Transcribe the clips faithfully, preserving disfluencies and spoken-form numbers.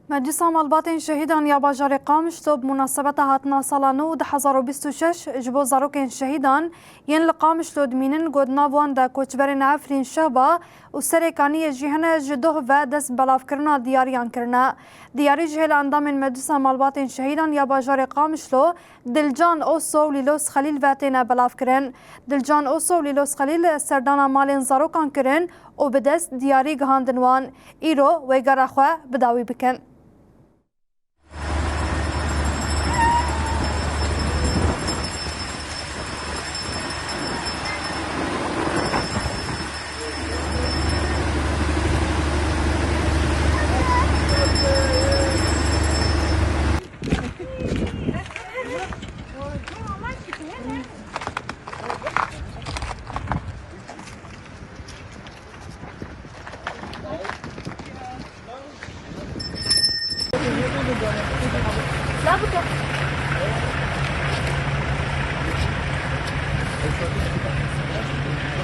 Meclisa Malbatên Şehîdan ya bajarê Qamişlo bi munasebeta hatina sala nû du hezar û bîst û şeş ji bo zarokên şehîdan yên li Qamişlo dimînin, ku di nav wan de koçberên Efrîn Şehba û Serê Kaniyê jî hene, ji doh ve dest bi belavkirina diyariyan kirine. Diyarî jî hê li endamên Meclisa Malbatên Şehîdan ya bajarê Qamişlo Dilcan Oso û Lîlos Xelîl ve têne belavkirin. Dilcan Oso û Lîlos Xelîl serdana malên zarokan kirin û bi dest diyarî gihandin wan. Îro wêgera xwe bi dawî bikin.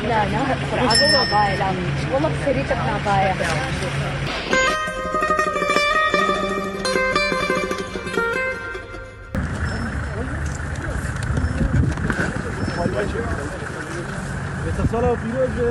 لا، لا، بسرعة، نعباية، لا. والله بسريتك نعباية. Sala pîroz be.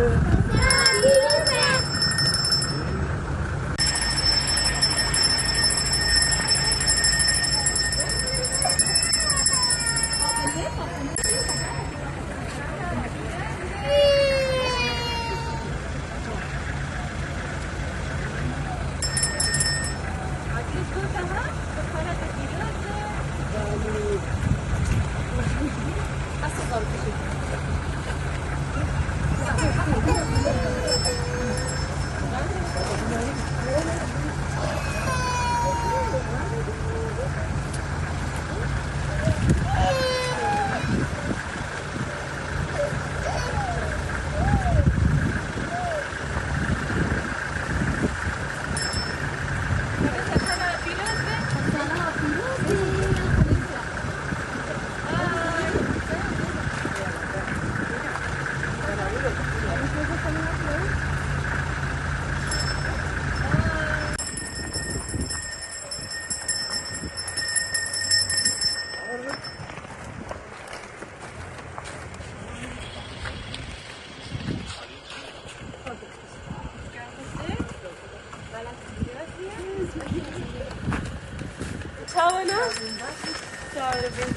Çawa ne? Çawa bin.